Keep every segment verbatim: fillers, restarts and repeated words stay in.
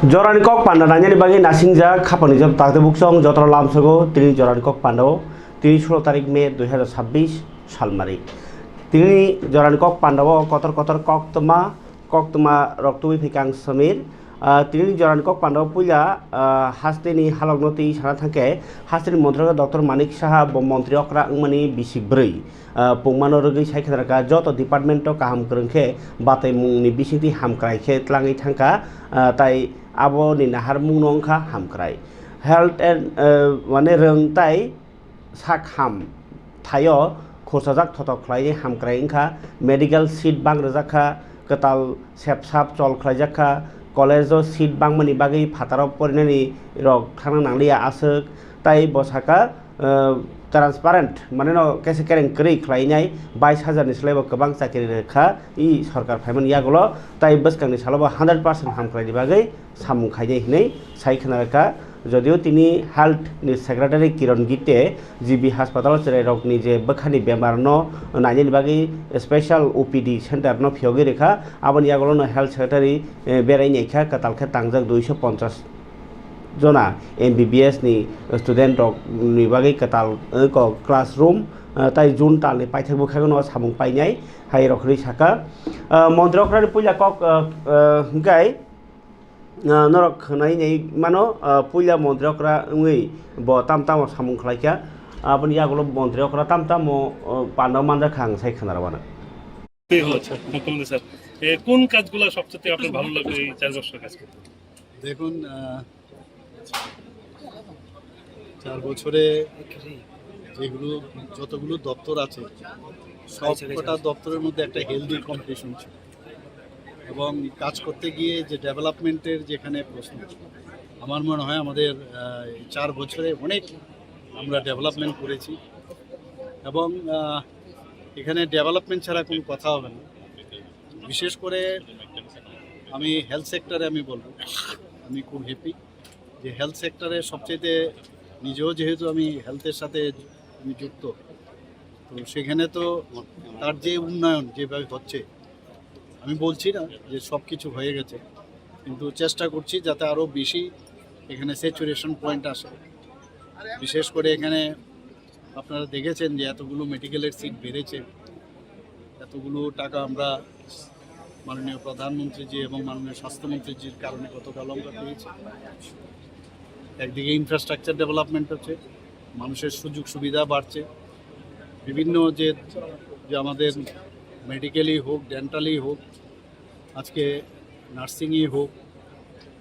Jorani kok panda nainani bagwi nasingjak khapangni joto takte buksong jotoro lamsogo tini jorani kok pandao tini sulo tarik May dui hazar sabbish salmari. Tini jorani kok pandao kotor kotor koktwma, koktwma rok tubui phikang Samir. Ah, tini jorani kok pandao puila, ah, hasteni halokno twi sana thangkhe hasteni montri Doctor Manik Saha bo montri okra wngmani bisik bwrwi. Ah, pungmano rwgwi sai khe narwkha, joto department o kaham kwrwng khe bataimungni bisingtwi hamkrai khe tlangwi thangkha, ah, tai aboni naharmungno wngkha hamkrai. Health and, ah, mane rwng tai sak ham thaio khurchajak thotok khlaiwi hamkrai wngkha, medical seat bang rwjak kha, kwtal sep sap chol khlaijak kha, college o seat bangmani bagwi phataro porinani rok thangna nangliya aswk, tai bo saka, ah, transparent, mane no kesa kereng kwrwi khlainai, bais hajar ni slai bo kwbang chakiri rwkha i sorkar phaimani yagulo, tai bwskangni salo bo hundred percent hamkraini bagwi samung khainai hinwi sai khna rwkha. Jodio tini health ni secretary Kiron Gite G B hospital o chwrairokni je bwkhani bemarno nainani bagwi special O P D center no phiyogwi rwkha, aboni yagulo no health secretary, eh, berai naikha, kwtal khe tangjak duiso ponchas jona M B B S ni student rok ni bagwi kwtal, eh, ko classroom, eh, tai June tal ni paithak bwkhago no samung painai hai rok hinwi saka. Eh, montri okrani puila kok, eh, eh, hwnkhe, eh, norok khwnai nai mano, eh, puila montri okra wngwi bo tam tamo samung khlaikha, aboni yagulo montri okra tam tamo, eh, panda manjakha ang sai khwnarwano. জি, আচ্ছা, মুখ্যমন্ত্রী স্যার, এ, কোন কাজগুলো সবচেয়ে আপনার ভালো লাগলো এই চার বছর কাজ করতে? দেখুন, আহ, চার বছরে যেগুলো, যতগুলো দপ্তর আছে, সব কটা দপ্তরের মধ্যে একটা হেলদি কম্পিটিশন ছিল। এবং কাজ করতে গিয়ে যে ডেভেলপমেন্টের যেখানে প্রশ্ন, আমার মনে হয় আমাদের, আহ, এই চার বছরে অনেক আমরা ডেভেলপমেন্ট করেছি। এবং, আহ, এখানে ডেভেলপমেন্ট ছাড়া কোনো কথা হবে না। বিশেষ করে আমি হেলথ সেক্টরে আমি বলবো, আমি খুব হ্যাপি যে হেলথ সেক্টরে সবচেয়ে, নিজেও যেহেতু আমি হেলথের সাথে আমি যুক্ত, তো সেখানে তো তার যে উন্নয়ন যেভাবে হচ্ছে, আমি বলছি না যে সব কিছু হয়ে গেছে, কিন্তু চেষ্টা করছি যাতে আরও বেশি এখানে স্যাচুরেশন পয়েন্ট আসে। বিশেষ করে এখানে আপনারা দেখেছেন যে এতগুলো মেডিকেলের সিট বেড়েছে, এতগুলো টাকা আমরা মাননীয় প্রধানমন্ত্রীজি এবং মাননীয় স্বাস্থ্যমন্ত্রীজির কারণে গতকাল আমরা পেয়েছি। একদিকে ইনফ্রাস্ট্রাকচার ডেভেলপমেন্ট হচ্ছে, মানুষের সুযোগ সুবিধা বাড়ছে, বিভিন্ন যে, যে আমাদের মেডিকেলই হোক, ডেন্টালই হোক, আজকে নার্সিংই হোক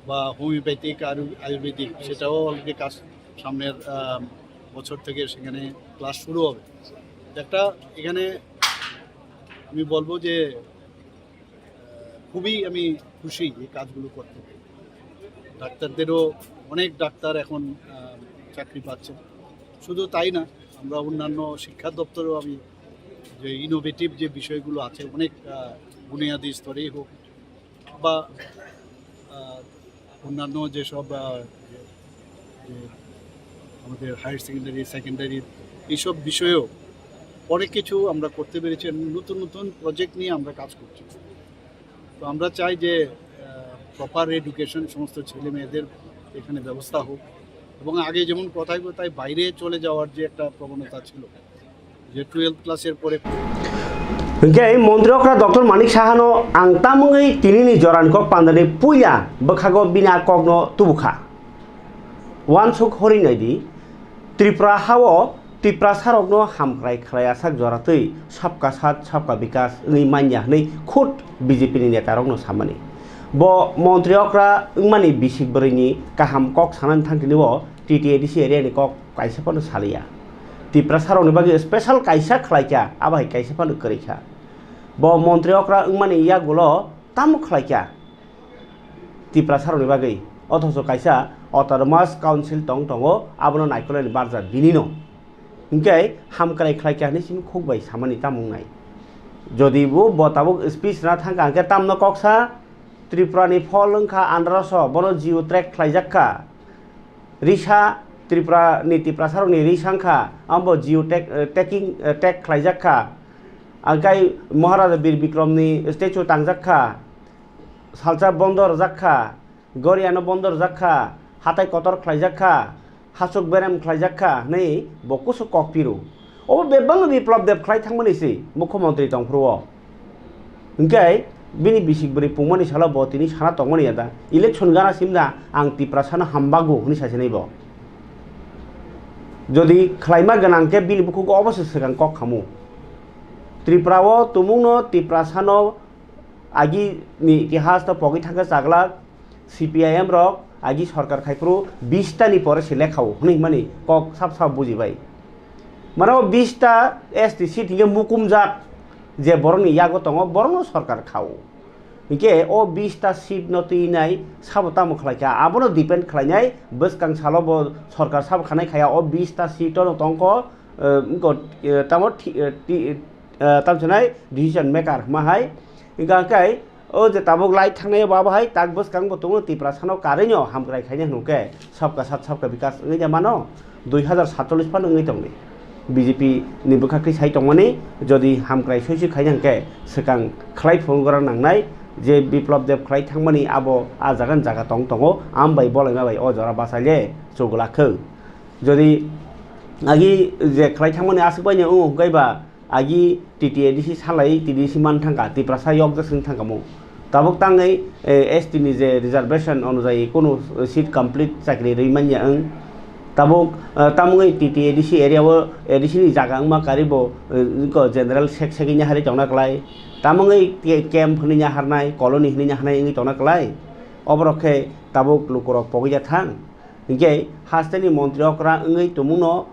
বা হোমিওপ্যাথিক, আয়ু-, আয়ুর্বেদিক, সেটাও অলরেডি কাজ সামনের, আহ, বছর থেকে সেখানে ক্লাস শুরু হবে। একটা এখানে আমি বলবো যে, আহ, খুবই আমি খুশি এই কাজগুলো করতে পেরে। ডাক্তারদেরও, অনেক ডাক্তার এখন, আহ, চাকরি পাচ্ছেন। শুধু তাই না, আমরা অন্যান্য শিক্ষা দপ্তরেও আমি যে ইনোভেটিভ যে বিষয়গুলো আছে, অনেক, আহ, বুনিয়াদী স্তরেই হোক বা, আহ, অন্যান্য যেসব, আহ, যে, যে আমাদের হায়ার সেকেন্ডারি, সেকেন্ডারি, এইসব বিষয়েও অনেক কিছু আমরা করতে পেরেছি। নতুন নতুন প্রজেক্ট নিয়ে আমরা কাজ করছি। তো আমরা চাই যে, আহ, প্রপার এডুকেশন সমস্ত ছেলে মেয়েদের এখানে ব্যবস্থা হোক, এবং আগে যেমন কথায় কথায় বাইরে চলে যাওয়ার যে একটা প্রবণতা ছিল, যে টুয়েলভ ক্লাসের পরে Hwnkhe montri okra Doctor Manik Sahano ang tamungwi tinini jorani kok pandani puila bwkhago bini a kokno tubukha. Uansuk hori naidi, Tripura hao Tiprasarokno hamkrai khlai asak joratwi sabka sat sabka bikas wngwi manya hwnwi khud B J P ni netarokno samani. Bo montri okra wngmani bisik bwrwini kaham kok sanani thangtini o T T A D C area ni kok kaisa phano saliya. Tiprasarokni bagwi special kaisa khlaikha, abo hai kaisa phano kwrwikha. Bo montri okra wngmani yagulo tamo khlaikha Tiprasarokni bagwi? Othocho kaisa autonomous council tong tongo, abono naikolnani barja binino. Hinkhe hamkrai khlaikha hinwi simi khuk bai samani tamo wngnai? Jodi bo, bo tabuk speech rwna thangkha hinkhe tamno koksa Tripurani phol wngkha androso, bono geo tag khlaijakha. Risa Tripura ni Tiprasarokni risa wngkha, abo geo tag, eh, tagging, eh, tag khlaijakha. Angkai Maharaja Bir Bikramni statue tangjakha, salsa bondo rwjakha, Goriano bondor jak kha, hatai kotor khlaijak kha, hachuk berem khlaijak kha hwnwi bo kusu kok piro. Obo bebak Biplab Deb khlai thangmani se mukhyamantri tongphuru o. Hinkhe bini bisik bwrwi pungmani salo bo tini sana tongmani ya da? Election gana simda ang Tiprasano hambago hwnwi sasinai bo. Jodi khlaima gwnang khe bini bukhugo obo se swkang kok khamu. Tripura o tumungno Tiprasano agi ni itihas no pogwi thangkhe chagla C P I M rok agi sorkar khaiphuru bish ta ni pore se lekhao hwnwi hwnmani kok sap sap bujibai. Mane o bish ta S T seat hinkhe mukumjak je borokni yago tongo borokno sorkar khao. Hinkhe o bish ta seat no twi nai sabo tamo khlai kha abono depend khlainai bwskang salo bo sorkar sabo khanai khaya o bish ta seat no tongkho, eh, wngkho, eh, tamo thi-, eh, ti-, eh, tamo sanai decision maker hwnma hai. Hinkha khe o je tabuk lai thangnai bo abo hai tak bwskang bo tongo Tiprasano karwi no hamkrai khaina hwnwi khe sabka sat sabka bikas wngwi de mano dui hazar satchollish phano wngwi tongdi. B J P ni bwkhak twi sai tongmani jodi hamkrai soi soi khaina hwnkhe swkang khlai phuru gora nangnai je Biplab Deb khlai thangmani abo a jaga ni jaga tong tongo am bai bolaima bai o jora bachai le chugulak khe. Jodi agi je khlai thangmani aswk bai ni wngo hwnkhe ba agi T T A D C salai T D C man thangkha, Tiprasa yokjak sing thangkha mo. Tabuk tangwi, eh, S T ni je reservation onujayi kunu seat complete chakri rwi manya wng. Tabuk, eh, tamungwi T T A D C area o A D C ni jaga wngma karibo, eh, ko general sek segini hari tongna klai. Tamungwi ke-, camp hwnwi nya harnai, colony hwnwi nya harnai wngwi tongna klai. Oborok khe tabuk lukurok pogwi ya thang. Hinkhe hasteni montri okra wngwi tumungno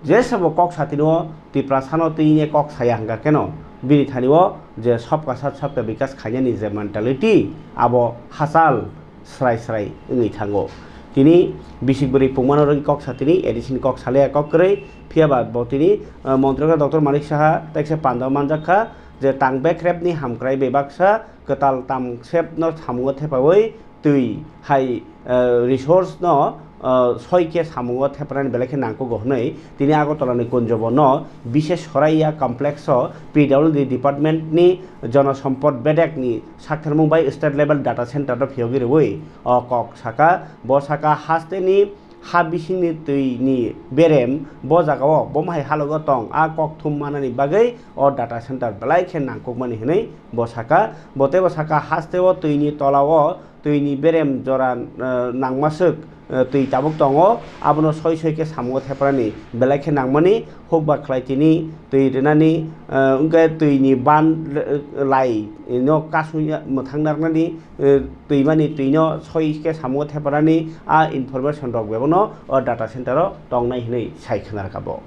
je sabo kok satino Tiprasano twi ne kok saya hwnkha kheno bini thani o je sabka sat sabka bikas khainani je mentality abo hachal srai srai wngwi thango. Tini bisik bwrwi pungmano rwgwi kok satini A D C ni kok salaya kok kwrwi phiya ba bo tini, eh, montri okra Doctor Manik Saha tekse panda manjak kha je tang bekrepni hamkrai bebaksa kwtal tamsepno samungo thepaui twi hai, eh, resource no, eh, soi khe samungo thepnani belai khe nangkukgo hwnwi tini Agartala ni Kunjobo no Biseswaraiya complex o P W D department ni Jonosompod bedek ni saktharmung bai state level data center no phiyogwi rwui o kok saka. Bo saka hasteni ha bisingni twi ni berem bo jaga o bo hai halogo tong a kok thum manani bagwi o data center belai khe nangkukmani hwnwi bo saka. Bo teibo saka hasteo twi ni tola o twi ni berem jora, eh, nangmaswk, eh, twi tabuk tongo, abono soi soi khe samungo thepnani belai khe nangmani hukba khlai tini twi rwnani, eh, wngkhe twi ni ban, eh, lai no kasui mwthang narnani, eh, twi mani twi no soi khe samungo thepnani a information rok bebono o data center o tongnai hwnwi sai khna rwkha bo.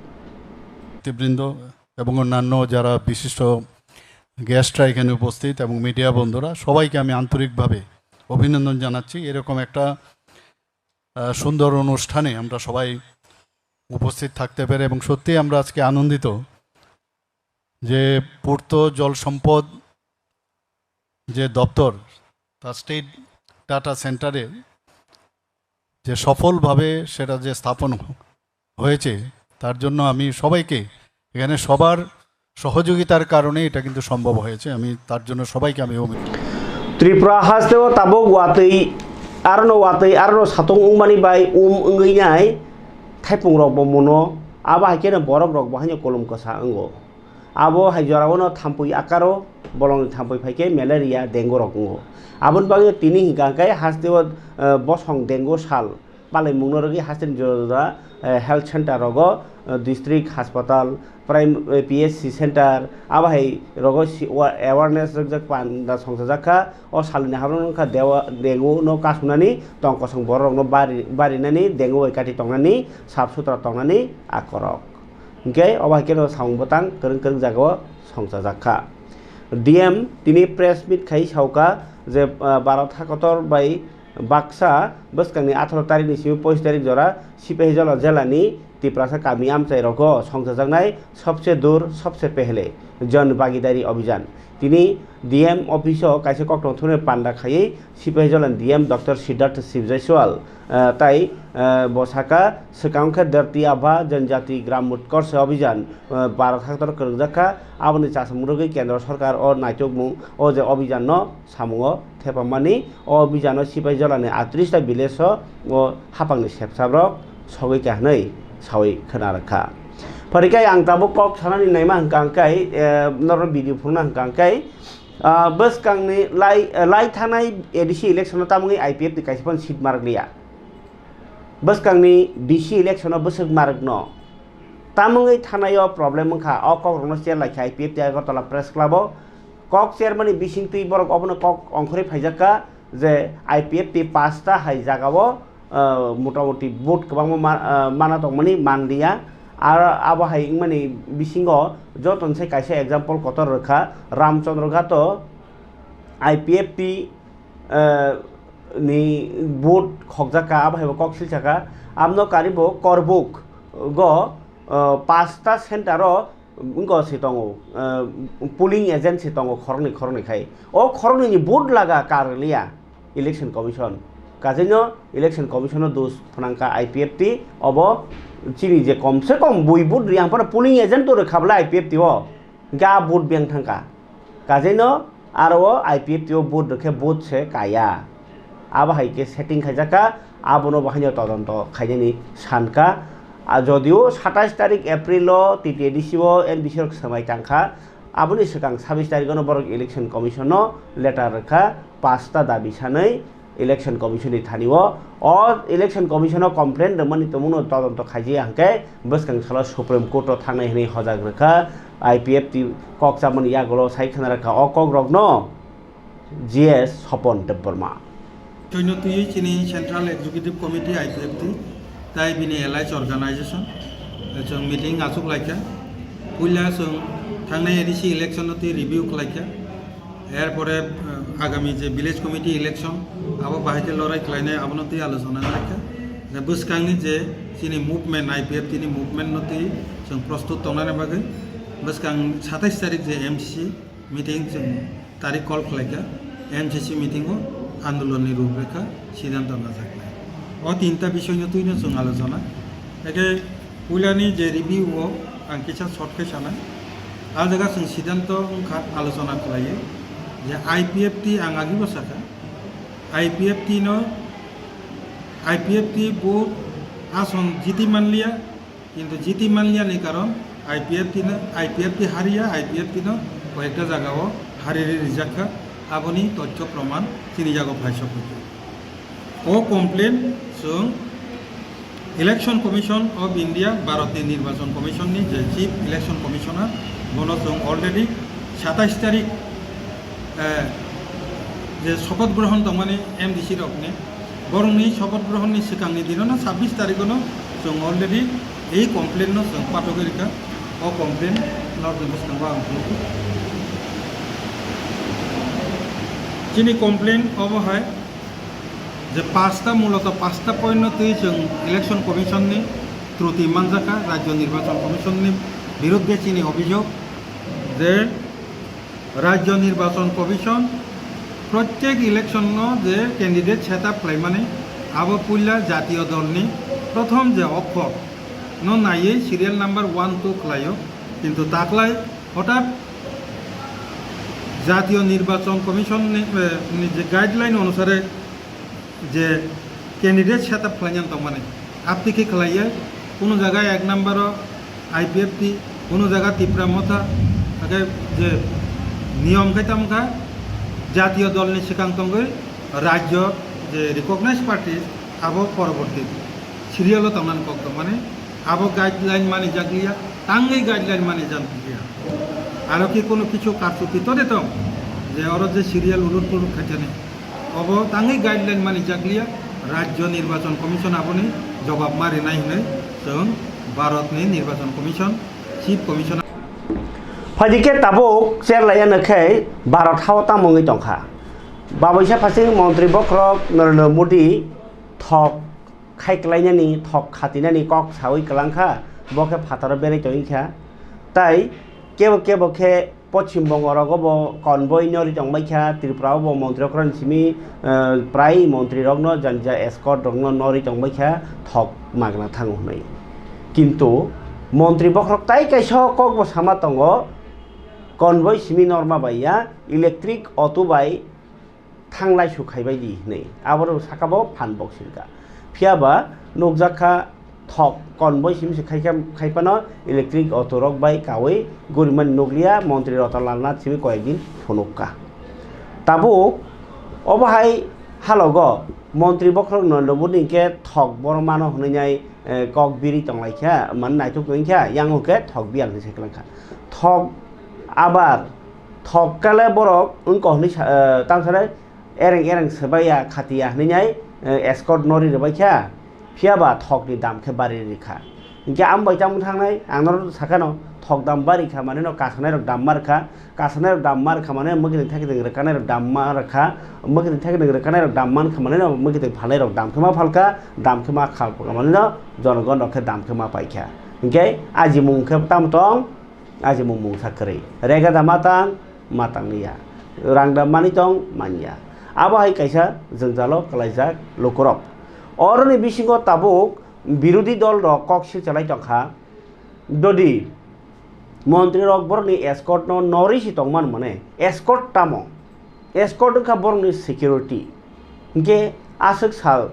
ব্যক্তিবৃন্দ এবং অন্যান্য যারা বিশিষ্ট গেস্টরা এখানে উপস্থিত এবং মিডিয়া বন্ধুরা, সবাইকে আমি আন্তরিকভাবে অভিনন্দন জানাচ্ছি। এরকম একটা, আহ, সুন্দর অনুষ্ঠানে আমরা সবাই উপস্থিত থাকতে পেরে এবং সত্যিই আমরা আজকে আনন্দিত যে পূর্ত জল সম্পদ যে দপ্তর, তার স্টেট ডেটা সেন্টারে যে সফলভাবে সেটা যে স্থাপন হ-, হয়েছে, তার জন্য আমি সবাইকে, এখানে সবার সহযোগিতার কারণে এটা কিন্তু সম্ভব হয়েছে। আমি তার জন্য সবাইকে আমি অভি- Tripura hasteo tabuk watwi, arono watwi, arono satung wngmani bai um wngwi nai, thaipungrokbo muno, abo hai kheno borokrokbo haino kolom kwsa wngo. Abo hai jorao no thampui akaro, bolongni thampui phai khe malaria, dengue rok wngo. Aboni bagwi tini hwnkha khe hasteo, eh, bosong dengue sal palaimungno rwgwi hasteni jora jora, eh, health center rogo, eh, district hospital, prime, eh, P H C center, abo hai rogo si-, wa-, awareness rwkjak panda songchajak kha. O salni habro wngkha dewa-, dengue no kasunani, tong kosong borok rokno bari-, barinani, dengue bai kati tongnani, sap sutra tongnani akorok. Hinkhe obo hai kheno samung bwtang kwrwng kwrwng jagao songchajak kha. D M tini press meet khai saukha je, ah, Bharat hakotor bai baksa bwskangni atharo tarikni simi poish tarik jora Sipahijala jelani Tiprasa kami amchai rogo songchajaknai Sabse Dur Sabse Pehle Jan Bhagidari Abhijan. Tini D M office o kaisa koktong thumnai panda khaiwi Sipai Jolan D M Doctor Siddharth Sibjaiswal, eh, tai, eh, bo saka, swkang khe Dharti Aabha Janjati Gram Utkarsh Abhijan, eh, Bharat haktor kwrwngjak kha. Aboni chasamung rwgwi Kendra Sarkar o naitukmung o je abhijan no samungo thepamani. O abhijan o Sipai Jola ni atris ta village o, o haphang ni sepsap rok sogwi kha hinwi sawi khwna rwkha. Phari khe ang tabuk kok sanani naima hwnkha hwnkhe, eh, norok video phunukna hwnkha hwnkhe, Ah, bwskangni lai, lai thanai A D C election-o tamungwi I P F ni kaisa phano seat marak liya. Bwskangni D C election-o bwswk marakno tamungwi thanai-o problem wngkha, o kokrokno share laikha I P F ni Agartala Press Club-o. Kok chairman-ni bisingtwi borok obono kok ongkhorwi phaijakha je I P F ni pasta hai jagao ah, motamoti vote kwbangma ma-, ah, mana tongmani manliya. Ar abo hai wngmani bisingo jotono se kaisa example kotor rwkha, Ramchandra Ghato I P F T, ah, ni vote khokjak kha, abo hai bo kok silsa kha. Aboni karibo Korbuk go, ah, pasta center o wngkha se tongo, ah, polling agent se tongo khoroknwi khoroknwi khai. O khoroknwi ni vote laga karliya election commission. Kajeino election commission no dos phnangkha I P F T, obo chini je kom se kom bui vote riyang phano polling agent to rwkha bwle I P F T o, ga vote beng thangkha. Kajeino aro o I P F T o vote rwkhe vote se kaya. Abo hai khe setting khaijak kha, abono bo haino todonto khainani sankha. A, jodio satais tarik April o T T A D C o N B C rok swmai tangkha, aboni swkang sabis tarik ono borok election commission no letter rwkha, pasta dabi sanwi election commission ni thani o. O election commission o complain rwmani tongmungno todonto khaijaya hwnkhe bwskang salo Supreme Court o thangnai hwnwi hojak rwkha. I P F T kok chamani yagulo sai khwna rwkha o kok rokno G S Sopon Debbarma. Chwngno twiwi chini Central Executive Committee I P F T tai bini allied organization chwng meeting achuk laikha. Puila chwng thangnai A D C election no twi review khlaikha. Erpore, eh, agami je village committee election abo bahai khe lorai khlainai abono twi alochona khlaikha. Je bwskangni je chini movement I P F T ni movement no twi chwng prostut tongnani bagwi bwskang satais tarik je M C C meeting chwng tarik call khlaikha, M C C meeting o andolonni ruprekha siddhanto najaknai. O tinta bisoyno twino chwng alochona. Eke puilani je review o ang kisa short khe sanai. A jaga chwng siddhanto wngkha alochona khlaiwi je I P F T ang agibo sakha. I P F T no, I P F T bo ason jiti manliya, Kintu jiti manliya ni karon I P F T no, I P F T hariya, I P F T no koyekta jaga o hariri rijak kha, aboni tothyo proman chini yago phaisok kha. O complain chwng Election Commission of India, Bharat ni Nirbachon Commission ni je Chief Election Commissioner, bono chwng already satais tarik, eh, je sopoth grohon tongmani M D C rok ni, borokni sopoth grohon ni swkang ni dino no sabbish tarikh no chwng already ei complain no chwng pathogwi rikha. O complain no chwng bwskango ang phunukgo. Chini complain obo hai je pasta, muloto pasta point no twi chwng Election Commission ni truti manjakha, Rajya Nirbachon Commission ni birudde chini obhijog je Rajya Nirbachon Commission prottek election no je candidate set up khlaimani, abo puila jatiyo dol ni prothom je okhor no naiwi serial number one two khlaio, kintu taklai hothat Jatiyo Nirbachon Commission ni, eh, ni je guideline onusare je candidate set up khlainani tongmani, aptiki khlaiya, kunu jaga ek number o I P F T, kunu jaga Tipra Motha, ake je niyom khai tamo kha, jatiyo dol ni swkang tongwi rajyo je recognized party abo poroborti serial o tongnani kok tongmani, abo guideline mani jakliya, tangwi guideline mani jakliya. Aro ki kono kichu karchupi tore tong, je oro je serial ulur pulur khaijani, obo tangwi guideline mani jakliya, Rajya Nirbachon Commission aboni jobab ma rinai hinwi chwng Bharat ni Nirbachon Commission, Chief Commissioner. Phaidi khe tabuk chair laiya no khe Bharat hao tamo wngwi tongkha. Baboisa phasing montri bokhorok Narendra Modi thok khai klainani, thok khatinani kok sawi kwlangkha, bo khe phataro berwi tongwi kha. Tai kebo kebo khe Poschim Bongo rogo bo convoy norwi tongbai kha, Tripura o bo montri rok simi, eh, prai montri rokno jani ja escort rokno norwi tongbai kha, thok magna thango hwnwi. Kintu montri bokhorok tai kaisa kok bo sama tongo, convoy simi norma bai ya, electric auto bai thanglai su khaibai di hwnwi aborok saka bo phan bok sirka. Phiya ba nukjak kha thok convoy simi se khaikha, khaipano electric auto rok bai kawi gorimani nukliya montri Ratan Lal Nath simi koyek din phunukka. Tabuk obo hai halogo montri bokhorok no loboni hinkhe thok borok mano hwnwi nai, eh, kok biri tonglaikha, mane naithok tongkha, yang hwnkhe thok biyal hwnwi sai kwlangkha. Thok abar thok kale borok wngkha hwnwi sa-, eh, tamo sanai ereng ereng swbaiya khatiya hwnwi nai, eh, escort norwi rwbaikha, phiya ba thokni dam khe bari rikha. Hinkhe amo bai tamo thangnai, ang norok sakhano thok dam bari kha, maneno kasanai rok dam mar kha, kasanai rok dam mar kha, mane mwkhitwng thakitwng rwkanai rok dam mar kha, mwkhitwng thakitwng rwkanai rok dam man kha, maneno mwkhitwng phalnai rok dam khe ma phalkha, dam khe ma khalkha, maneno jonogon rok khe dam khe ma paikha. Hinkhe ajimung khe tamo tong, ajimung mungsa kwrwi. Rega da matang, matang ya. Rang da mani tong, manya. Abo hai kaisa jwngjalo kwlaijak lukurok. Oroni bisingo tabuk birodhi dol rok kok silchalai tongkha. Dodi montri rok borokni escort no norwi si tongman mane. Escort tamo? Escort wngkha borokni security. Hinkhe aswk sal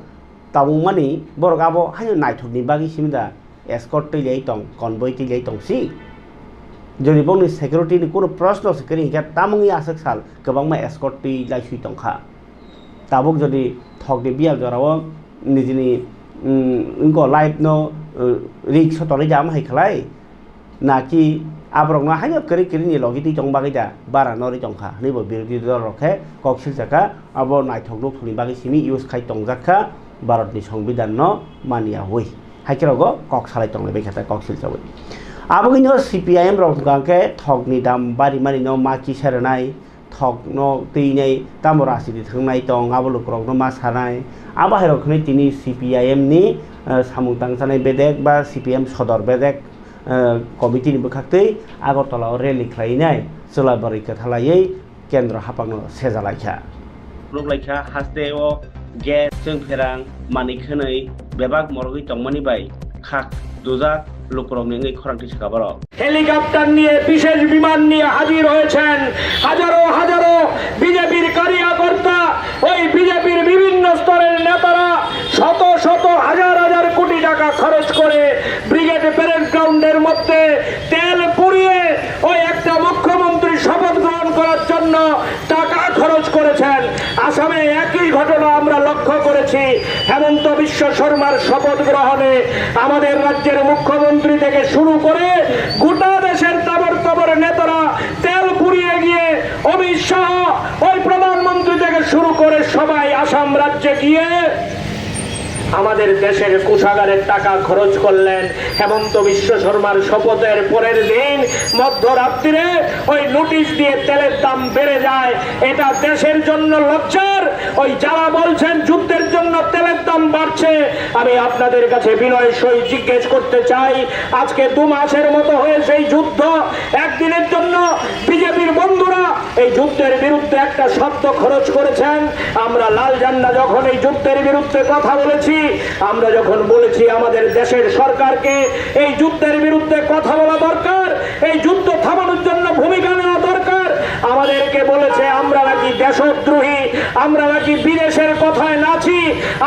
tabukmani borok abo haino naithokni bagwi simi da escort twi lai tong, convoy twi lai tong si. Jodi bongni security ni kunu proshno se kwrwi hinkhe tamungni aswk sal kwbangma escort twi lai swi tongkha. Tabuk jodi thokni biyal jorao nijini, mm, wngko life no, uh, risk sotonwi jam hai khlai, naki aborokno haino kwrwi kwrwini logi twi tong bagwi da bara norwi tongkha hwnwi bo birodhi dol rok khe kok silchakha, abo naithok nukhungni bagwi simi use khai tongjak kha Bharatni Songbidanno manya hui. Haikhe rogo kok salai tonglai bai kha ta kok silchawi. Abo wngkha C P I M rok hwnkha khe thokni dam bari mani no ma kisa rwnai, thokno twinai tamo rajniti thwngnai tong, abo lukurokno ma sanai. Abo hai rok hwnwi tini C P I M ni, eh, samung tangchanai bedek ba C P M sodor bedek, eh, committee ni bwkhaktwi Agartala o rally khlainai chwla bwrwi kwthalaiwi kendro haphangno sejalaikha. Phunuk laikha haste o gas, chwng pherang, manwi khwnwi bebak morogwi tongmani bai khak dujak lukurokni wngwi khorang twi swkha borok. Helicopter নিয়ে, বিশেষ বিমান নিয়ে হাজির হয়েছেন হাজারো হাজারো বিজেপির কার্যকর্তা, ওই বিজেপির বিভিন্ন স্তরের নেতারা, শত শত হাজার হাজার কোটি টাকা খরচ করে ব্রিগেড প্যারেড গ্রাউন্ডের মধ্যে তেল পুড়িয়ে ওই একটা মুখ্যমন্ত্রী শপথ গ্রহণ করার জন্য টাকা খরচ করেছেন। আসামে একই ঘটনা আমরা লক্ষ্য করেছি। হেমন্ত বিশ্ব শর্মার শপথ গ্রহণে আমাদের রাজ্যের মুখ্যমন্ত্রী থেকে শুরু করে গোটা দেশের তাবর তাবর নেতারা তেল পুড়িয়ে গিয়ে অমিত শাহ, ওই প্রধানমন্ত্রী থেকে শুরু করে সবাই আসাম রাজ্যে গিয়ে আমাদের দেশের কোষাগারের টাকা খরচ করলেন। হেমন্ত বিশ্ব শর্মার শপথের পরের দিন মধ্যরাত্রিরে ওই নোটিশ দিয়ে তেলের দাম বেড়ে যায়। এটা দেশের জন্য লজ্জার। ওই যারা বলছেন যুদ্ধের জন্য তেলের দাম বাড়ছে, আমি আপনাদের কাছে বিনয় সই জিজ্ঞেস করতে চাই, আজকে দু মাসের মতো হয়েছে এই যুদ্ধ, একদিনের জন্য বিজেপির বন্ধুরা এই যুদ্ধের বিরুদ্ধে একটা শব্দ খরচ করেছেন? আমরা লাল ঝান্ডা যখন এই যুদ্ধের বিরুদ্ধে কথা বলেছি, আমরা যখন বলেছি আমাদের দেশের সরকারকে এই যুদ্ধের বিরুদ্ধে কথা বলা দরকার, এই যুদ্ধ থামানোর জন্য ভূমিকা নেওয়া দরকার, আমাদেরকে বলেছে আমরা নাকি দেশদ্রোহী, আমরা নাকি বিদেশের কথায় নাচি,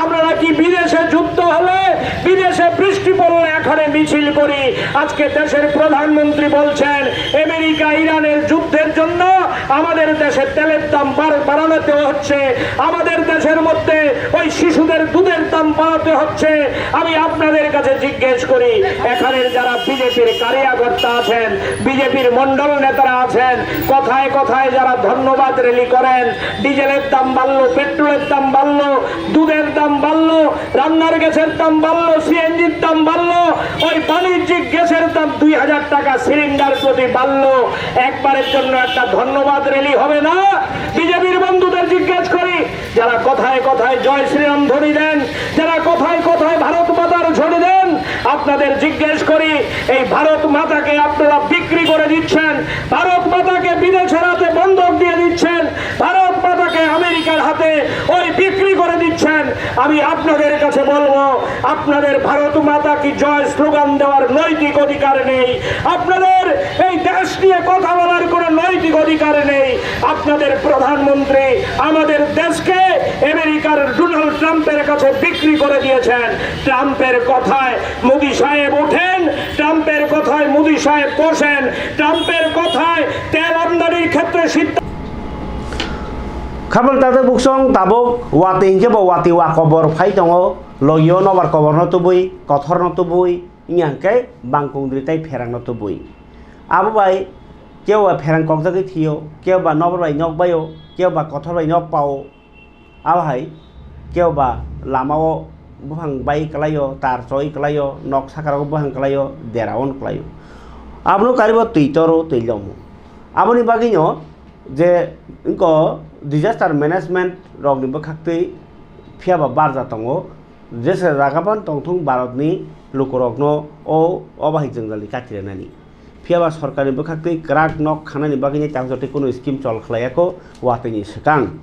আমরা নাকি বিদেশে যুদ্ধ হলে, বিদেশে বৃষ্টি পড়লে এখানে মিছিল করি। আজকে দেশের প্রধানমন্ত্রী বলছেন আমেরিকা ইরানের যুদ্ধের জন্য আমাদের দেশে তেলের দাম বাড়-, বাড়াতে হচ্ছে, আমাদের দেশের মধ্যে ওই শিশুদের দুধের দাম বাড়াতে হচ্ছে। আমি আপনাদের কাছে জিজ্ঞেস করি, এখানের যারা বিজেপির কার্যকর্তা আছেন, বিজেপির মণ্ডল নেতারা আছেন, কথায় কথায় যারা ধন্যবাদ র‍্যালি করেন, ডিজেলের দাম বাড়লো, পেট্রোলের দাম বাড়লো, দুধের দাম বাড়লো, রান্নার গ্যাসের দাম বাড়লো, সিএনজির দাম বাড়লো, ওই বাণিজ্যিক গ্যাসের দাম দুই হাজার টাকা সিলিন্ডার প্রতি বাড়লো, একবারের জন্য একটা ধন্যবাদ র‍্যালি হবে না? বিজেপির বন্ধুদের জিজ্ঞেস করি, যারা কথায় কথায় জয় শ্রীরাম ধ্বনি দেন, যারা কথায় কথায় ভারত মাতার ধ্বনি দেন, আপনাদের জিজ্ঞেস করি, এই ভারত মাতাকে আপনারা বিক্রি করে দিচ্ছেন, ভারত মাতাকে বিদেশের হাতে বন্ধক দিয়ে দিচ্ছেন, ভারত মাতাকে আমেরিকার হাতে ওই বিক্রি করে দিচ্ছেন। আমি আপনাদের কাছে বলবো, আপনাদের ভারত মাতা কি জয় স্লোগান দেওয়ার নৈতিক অধিকার নেই, আপনাদের এই দেশ নিয়ে কথা বলার কোনো নৈতিক অধিকার নেই। আপনাদের প্রধানমন্ত্রী আমাদের দেশকে আমেরিকার ডোনাল্ড ট্রাম্পের কাছে বিক্রি করে দিয়েছেন। ট্রাম্পের কথায় মোদি সাহেব ওঠেন, ট্রাম্পের কথায় মোদি সাহেব বসেন, ট্রাম্পের কথায় তেল আমদানির ক্ষেত্রে সিদ্ধান্ত Khabal tata buksong tabuk watwi hinkhe bo watwi wa kobor phai tongo, logio nobar koborno tubui, kothorno tubui, wngya hinkhe bangkung dri tei pherangno tubui. Abo bai kebo ba pherang kokjagwi thio, kebo ba nobar bai nok baio, kebo ba kothor bai nok pao. Abo hai kebo ba lamao buphang bai kwlaio, tar choi kwlaio, nok sakarogo buphang kwlaio, dera on kwlaio. Abono karibo twi toro, twi lomo. Aboni bagwino je wngko disaster management rokni bwkhaktwi phiyaba barja tongo, jesa jaga phano tongthung Bharatni lukurokno o, o bahai jwngjali katiranani. Phiyaba sorkarni bwkhaktwi kwrak nok khanani bagwino tei kunu scheme chol khlaiyakho watwini swkang.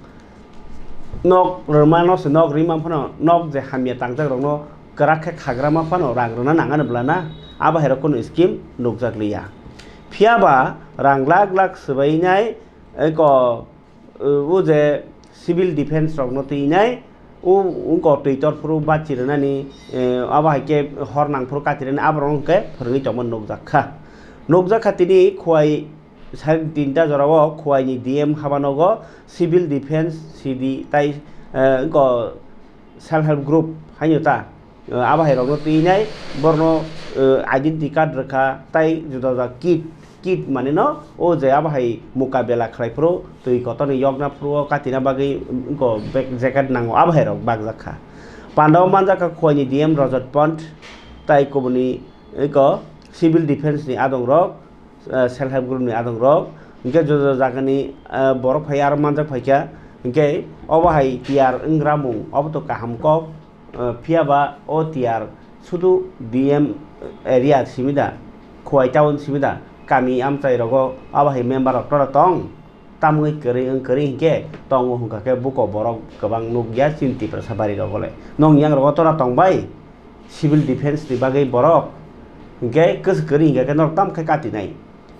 Nok rwmano se nok rima phano nok je hamya tangjakrokno kwrak khe khagrama phano rang rwna nangani bwlana, abo hai rok kunu scheme nukjak liya. Phiyaba rang lak lak swbainai eko, o je civil defence rokno twinai, o wngko twi torphuru bachi rwnani, eh, abo hai khe hor nangphuru kati rwnani aborok hwnkhe phwrwngwi tongma nukjak kha. Nukjak kha tini Khowai side tinta jorao Khowaini D M habanogo civil defence C D tai, eh, wngko self help group haino ta. Eh, abo hai rokno twinai borno, eh, identity card rwkha tai juda juda kit, kit mane no o je abo hai mukabela khlai phuru twi kotorni yokna phuru o katina bagwi wngko bag jacket nango abo hai rok bakjak kha. Pandao manjak kha Khowaini D M Rajat Pant tai kubuni wngko civil defence ni adong rok, eh, self help group ni adong rok, hinkhe juda juda jagani, eh, borok phai aro manjak phaikha, hinkhe obo hai tiyar wngramung obo to kaham kok, eh, phiyaba o tiyar sudu D M area simi da, Khowai town simi da, kami amchai rogo obo hai member rok tora tong. Tamungwi kwrwi wng kwrwi hinkhe tongo hwnkha khe buko borok kwbang nukya chini Tiprasa bari rogo le. Nong yang rogo tora tongbai civil defence ni bagwi borok hinkhe kwswk kwrwi hinkha khe norok tam khe katinai.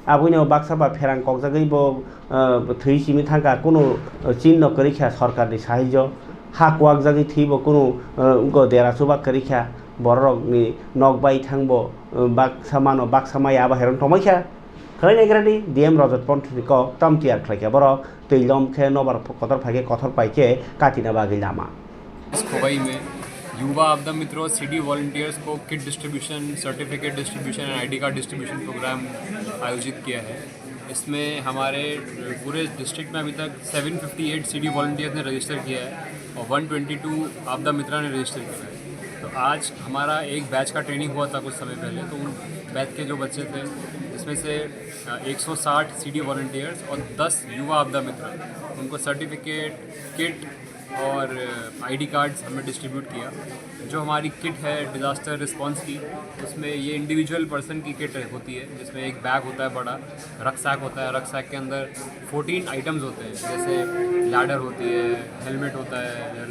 Aboni bo baksa ba pherang kokjagwi bo, ah, thwi simi thangkha kunu, ah, chin no kwrwi kha sorkar ni sahajyo. Ha kwak jagwi thwi bo kunu, ah, wngko dera chuba kwrwi kha borok rok ni nok bai thang bo, ah, baksa mano baksa maya abo hai rok tongbai kha. Khlai nai gra di, D M Rajat Pant ni kok tam tiyar khlai kha borok, twi lom khe nobar kotor phai khe kothor pai khe katina bagwi lama. इस खोवई में युवा आपदा मित्रों और CD volunteers को kit distribution, certificate distribution and ID card distribution programme आयोजित किया है। इसमें हमारे पूरे डिस्ट्रिक्ट में अभी तक seven fifty eight CD volunteers ने रजिस्टर किया है और वन ट्वेंटी टू आपदा मित्रा ने रजिस्टर किया है। तो आज हमारा एक बैच का ट्रेनिंग हुआ था कुछ समय पहले, तो उन बैच के जो बच्चे थे, जिसमें से, अ, एक सौ साठ सीडी वॉलंटियर्स और दस युवा आपदा मित्र, उनको सर्टिफिकेट, किट और आईडी कार्ड्स हमने डिस्ट्रीब्यूट किया। जो हमारी किट है डिज़ास्टर रिस्पॉन्स की, उसमें ये इंडिविजुअल पर्सन की किट होती है, जिसमें एक बैग होता है बड़ा, रक्सैक होता है, रक्सैक के अंदर फोर्टीन आइटम्स होते हैं, जैसे लैडर होती है, हेलमेट होता है,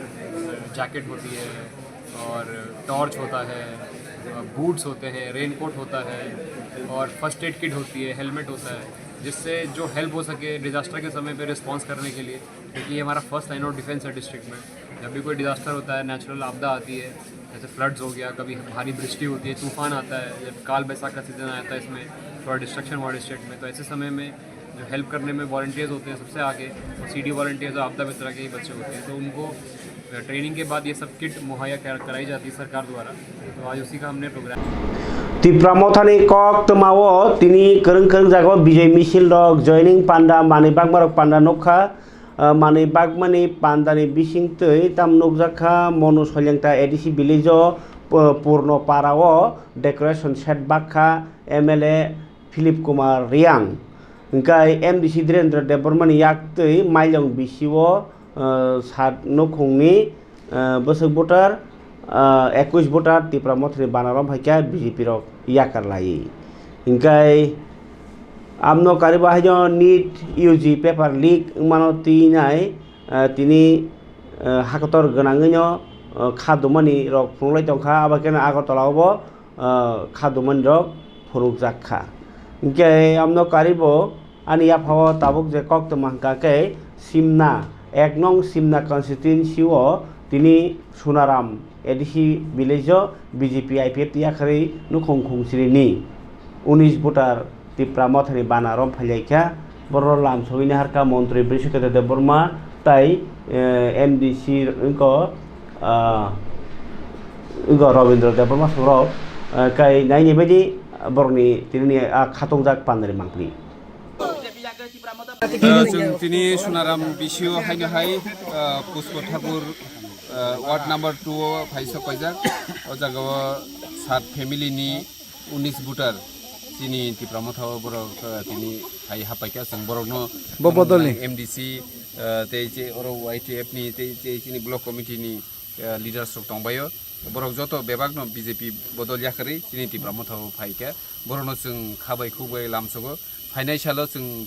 जैकेट होती है और टॉर्च होता है, बूट्स होते हैं, रेनकोट होता है और फर्स्ट एड किट होती है, हेलमेट होता है, जिससे जो हेल्प हो सके डिज़ास्टर के समय पे रिस्पॉन्स करने के लिए, क्योंकि ये हमारा फर्स्ट लाइन ऑफ डिफेंस है डिस्ट्रिक्ट में। जब भी कोई डिज़ास्टर होता है, नेचुरल आपदा आती है, जैसे फ्लड्स हो गया, कभी भारी वृष्टि होती है, तूफान आता है, जब काल बैसाख का सीज़न आता है, इसमें थोड़ा डिस्ट्रक्शन हुआ डिस्ट्रिक्ट में, तो ऐसे समय में जो हेल्प करने में वॉलंटियर्स होते हैं सबसे आगे, वो सीडी वॉलंटियर्स और आपदा मित्रा के ही बच्चे होते हैं, तो उनको ट्रेनिंग के बाद ये सब किट मुहैया कर, कराई जाती है सरकार द्वारा। तो आज उसी का हमने programme Tipra Mothani kok twmao tini kwrwng kwrwng jagao bijay misil rok joining panda manwi bakmarok panda nukha. Ah, manwi bakmani pandani bisingtwi tam nukjakha Monu Soilengta A D C village o, Pu-, Purno Para o decoration set bakha M L A Philip Kumar Riang. Hwnkhe M D C Dhirendra Debbarmani yaktwi Mailong B C o, ah, sat nukhungni, ah, bwswk voter, ah, ekwis voter Tipra Mothani bana romphai kha B J P rok yakar laiwi. Hinkhe amno karibo haino NEET U G paper leak wngmano twinai, ah, tini, ah, hakotor gwnangwino, ah, kha dumani rok phunuk lai tongkha, abo kheno Agartala o bo, ah, kha dumani rok phunukjak kha. Hinkhe amno karibo ani yaphao tabuk je koktwma hwnkha khe Simna, ek nong Simna constituency o tini Sunaram A D C village o B J P I P F T yakarwi nukhung khungsiri ni unis voter Tipra Mothani bana romphai lai kha. Borok lamsogwi naharkha montri Brishaketu Debbarma tai, eh, M D C wngkha, ah, wngkha Rabindra Debbarma songrok, eh, kai naini baidi borokni tini, ah, khatungjak pandari mangpli. Ah, chwng tini Sunaram B C O haino hai, ah, Pushpa Thakur, ah, ward number two o phai sok paijak. O jaga o sat family ni unis voter chini Tipra Motha o borok, ah, tini hai hapai kha, chwng borokno Bo bodolni? M D C, ah, tei che oro Y T F ni tei, tei chini block committee ni, ah, leaders rok tongbaio. Borok joto bebak no B J P bodol yakarwi chini Tipra Motha o phai kha. Borokno chwng kha bai khuk bai lamsogo. Phainai salo chwng,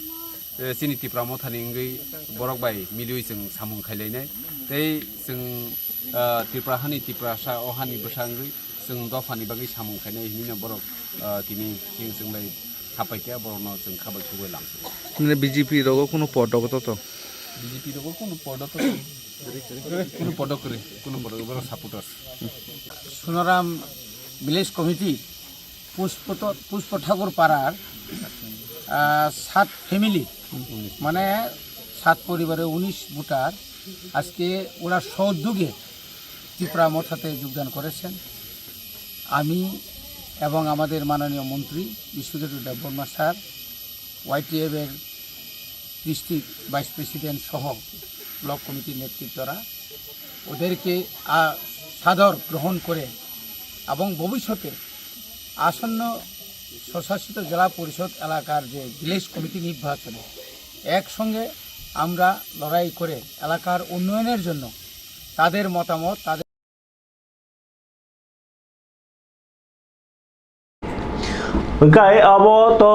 eh, chini Tipra Mothani wngwi borok bai miliwi chwng samung khailainai. Tei chwng, ah, Tripura hani Tiprasa, o hani bwsa wngwi chwng dophani bagwi samung khainai hinwi no borok, ah, tini chwng, chwng bai hapai khe borokno chwng kha bai khuk bai lamsio. Mane B J P rogo kunu pod dogo to to? B J P rogo kunu pod to to? Kunu pod kwrwi, kunu pod borok supporters. Sunaram Village Committee Pushpo, Pushpo Thakur Parar, ah, sat family, মানে সাত পরিবারে উনিশ ভোটার আজকে ওরা স্বউদ্যোগে ত্রিপুরা মথাতে যোগদান করেছেন। আমি এবং আমাদের মাননীয় মন্ত্রী বিশ্বজিৎ দেববর্মা স্যার, ওয়াইটিএফ এর ডিস্ট্রিক্ট ভাইস প্রেসিডেন্ট সহ ব্লক কমিটির নেতৃত্বরা ওদেরকে, আ, সাদর গ্রহণ করে এবং ভবিষ্যতে আসন্ন স্বশাসিত জেলা পরিষদ এলাকার যে ভিলেজ কমিটি নির্বাচনে একসঙ্গে আমরা লড়াই করে এলাকার উন্নয়নের জন্য তাদের মতামত, তাদের Hwnkhe abo to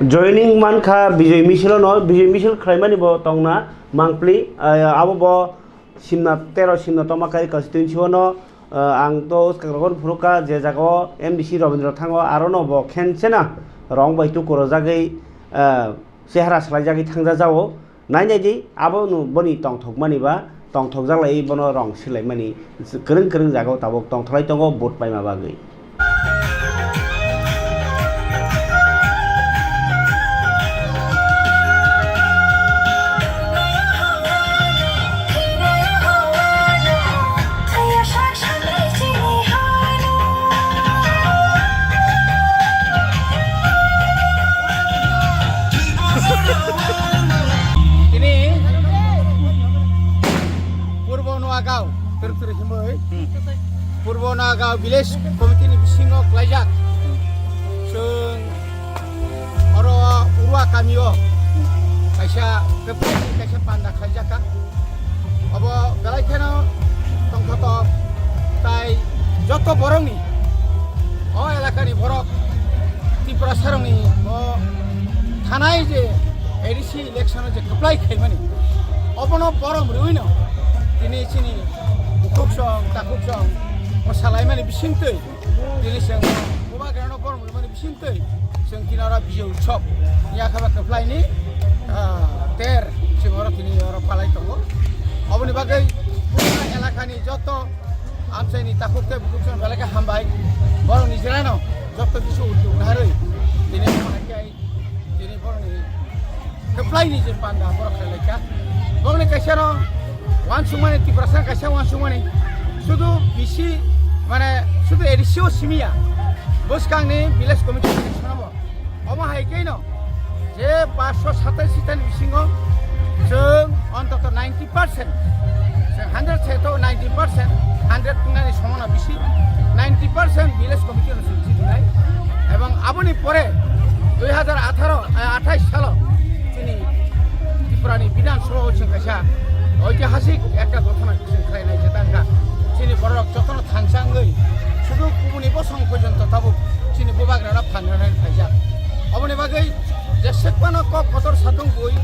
joining mankha Bijoi Misil no, Bijoi Misil khlaimani bo tongna mangpli, ah, abo bo Simna tero Simna Tomakari constituency o no, ah, ang to swkang rogo phunukha je jaga o M D C Robindra thango, aro no bo khenchena rong bai tuku rwjagwi, ah, chehara swlaijagwi thangjajago. Nai nai di, abo no boni tongthokmani ba tongthokjak lai bono rong silaimani kwrwng kwrwng jaga o tabuk tongtholai tongo vote paima bagwi. Tini Purbo Noagaon, Purbo Noagaon Village Committee ni bisingo klaijak. Chwng oro Urua kamio kaisa, kaisa panda khlaijak kha. Obo belai kheno tongthotok tai joto borokni, o elakani borok, Tiprasarokni o thanai je A D C election o je kwplai khaimani, obono borom rwino tini chini bukhuksong takhuksong o salaimani bisingtwi tini chwng bubagrano borom rwmani bisingtwi chwng tini oro Bijoi Utsav ni yakhaba kwplaini, ah, ter chwng oro tini oro palai tongo. Oboni bagwi Purbo elakani joto amchaini takhuk tei bukhuk chwng belai khe hambai. Borok nijrano joto kisu uddog narwi tini hambai khe tini borokni kwplaini je panda borok khlai lai kha. Borokni kaisa no uansukmani, Tiprasa kaisa uansukmani. Sudu bisi, mane, sudu A D C o simi ya. Bwskangni village committee ni kaisa no bo. Omo hai khe no je paanch sho satais sitani bisingo chwng ontoto ninety percent, chwng hundred se to ninety percent, hundred wngnani somona bisi, ninety percent village committee no chwng jitinai. Ebong aboni pore dui hazar atharo, eh, athais salo chini Tripura ni Bidhan Sabha o chwng kaisa Oitihasik ekta ghotona chwng khlainai je tangkha. Chini borok jotono thansa wngwi sudu kubuni bosong porjonto tabuk chini bubagrano phan rwnani phaijak. Oboni bagwi jeswk phano kok kotor satung bui,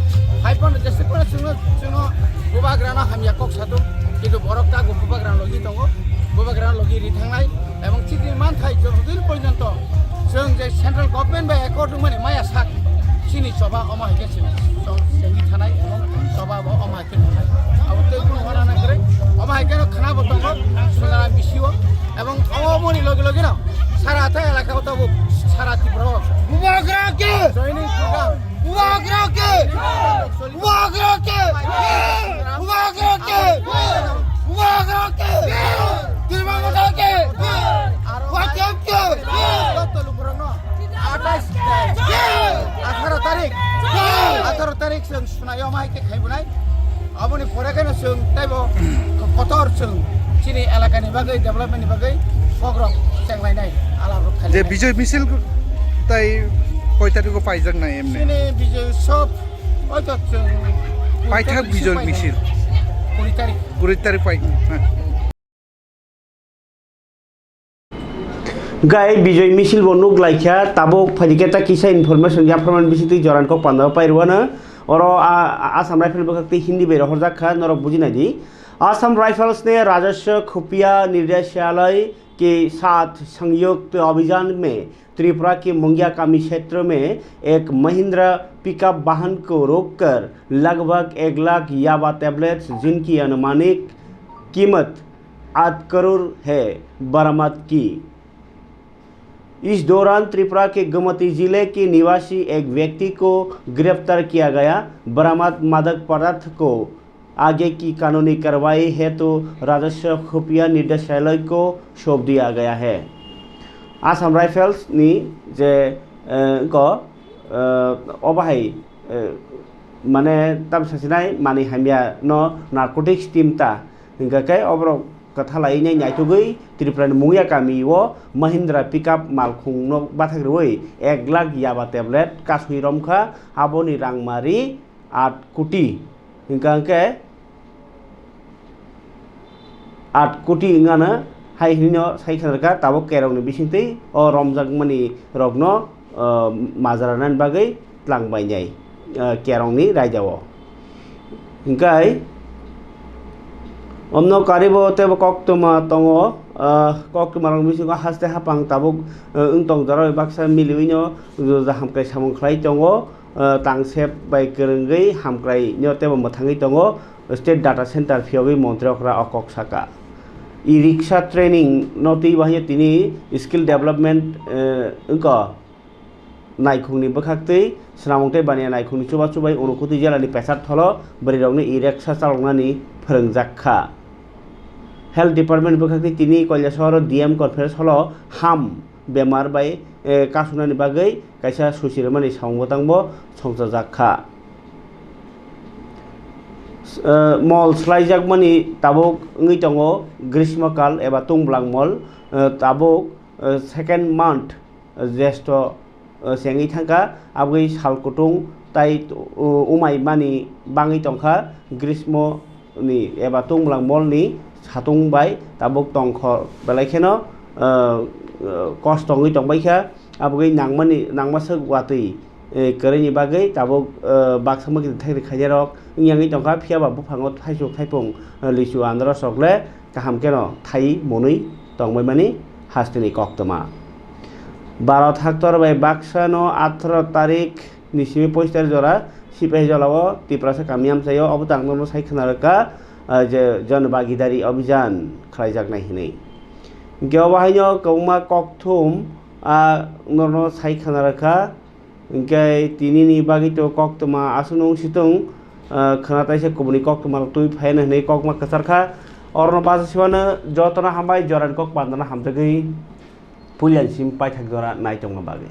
hai phano jeswk phano chwngno, chwngno bubagrano hamya kok satung, kintu borok tabuk bubagrano logi tongo, bubagrano logi ri thangnai. Ebong chini manthai jotodin porjonto chwng je central government bai accord wngmani maya sak, chini choba omo hai khe chwng chengwi thanai, ebong choba bo omo hai khe thanai. Abo tei kunu wana nang kwrwi, omo hai khe no khana bo tongo Sonaram bisio, ebong omo moni logi logi no sara ta elaka o tabuk sara Tripura o Bubagra ke! Joining program. Bubagra ke! Bubagra ke! Bubagra ke! Bubagra ke! Tripura Motha ke! Aro Wakem ke! Joto lukurokno atharo tarik, atharo tarik chwng sunai omo hai khe khaibunai. Aboni pore kheno chwng teibo kotor chwng chini elakani bagwi, development ni bagwi kokrok chenglainai, alaprok khainai. Je Bijoy Misil tai koi tarikgo paijaknai emne? Chini Bijoy Utsav oito chwng Paithak Bijoy Misil. Kuri tarik. Kuri tarik pai. Gai Bijoy Misil bo nuk laikha, tabuk phaidi khe ta kisa information yapharmani bisingtwi Joran kok pandao pairwano. Oro a, a, Assam Rifle bwkhak tei Hindi bai rohorjak kha, norok buji nai di. Assam Rifles ne Rajaswa Khufia Nirdeshalay ke saath Sangyukt Abhijan mein Tripura ke Mungia Kami kshetra mein ek Mahindra pickup vahan ko rok kar lagbhag ek lakh yaba tablets, jinki anumanik कीमत आठ करोड़ है, बरामद की। इस दौरान त्रिपुरा के गोमती जिले के निवासी एक व्यक्ति को गिरफ्तार किया गया। बरामद मादक पदार्थ को आगे की कानूनी कार्रवाई हेतु राजस्व खुफिया निदेशालय को सौंप दिया गया है। Assam Rifles ni je, eh, ko, eh, obo hai, eh, mane tam sasinai mani hamya no narcotics team ta Hingkha khe oborok kwthalai nai naitugwi Tripurani Mungya kami o Mahindra pickup malkhungno bathak rwui ek lakh yaba tablet kasui romkha, aboni rangmari aat koti. Hingkha hingkhe aat koti wngano hai hinwino sai khna rwkha, tabuk kerongni bisingtwi o romjakmani rokno, o, majra nani bagwi tlang bainai, o, kerongni raida o. Hingkai omno karibo teibo koktwma tongo, o, koktwma rokni bisingo haste haphang tabuk, o, wng tong jora bai baksa miliwino juda juda hamkrai samung khlai tongo, o, tangsep bai kwrwngwi hamkraino teibo mwthangwi tongo. State Data Center phiyogwi montri okra o kok saka. E-rickshaw training no twi bahai tini skill development, eh, wngkha. Naikhungni bwkhaktwi swnamung tei baniya naikhungni chubachu bai Unakoti jelani Pesar Tholo bwrwirokno e-rickshaw chaloknani phwrwngjak kha. Health Department bwkhaktwi tini Kailashahar o D M conference hall o ham bemar bai, eh, kasunani bagwi kaisa susi rwmani samung bwtangbo songchajak kha. Eh, mol swlaijakmani tabuk wngwi tongo Grishma Kal eba Tungbulang mol, eh, tabuk, eh, second month, eh, Jyeshtho, eh, chengwi thangkha, abgwi sal kutung tai, uh, umai mani bangwi tongkha Grishmo ni eba Tungbulang mol ni satung bai tabuk tongkhor belai kheno, uh, uh, kosto wngwi tongbaikha, abgwi nangmani, nangmaswk watwi, eh, kwrwini bagwi tabuk, uh, baksa mwkhuitwi thaikrwi khainairok wngya wngwi tongkha, phiyaba buphango thaisuk thaipung, uh, lichu andaros rok le kaham kheno thai monwi tongbaimani hasteni koktwma. Bharat haktor bai baksa no atharo tarik ni simi poichtar jora Sipahijola o Tiprasa kami amchai o obo tang norno sai khna rwkha, ah, je Jan Bhagidari Abhijan khlaijaknai hinwi. Hingke obo haino kwbangma kokthum, ah, norno sai khna rwkha. Hingke tini ni bagwi to koktwma aswk nung situng, ah, khwna taisa kubuni koktwma rok twi phai hinwi kokma kwchar kha. Orono bacha siwano jotono hambai, jorani kok pandano hamjagwi puilani sim paithak jora naitongna bagwi.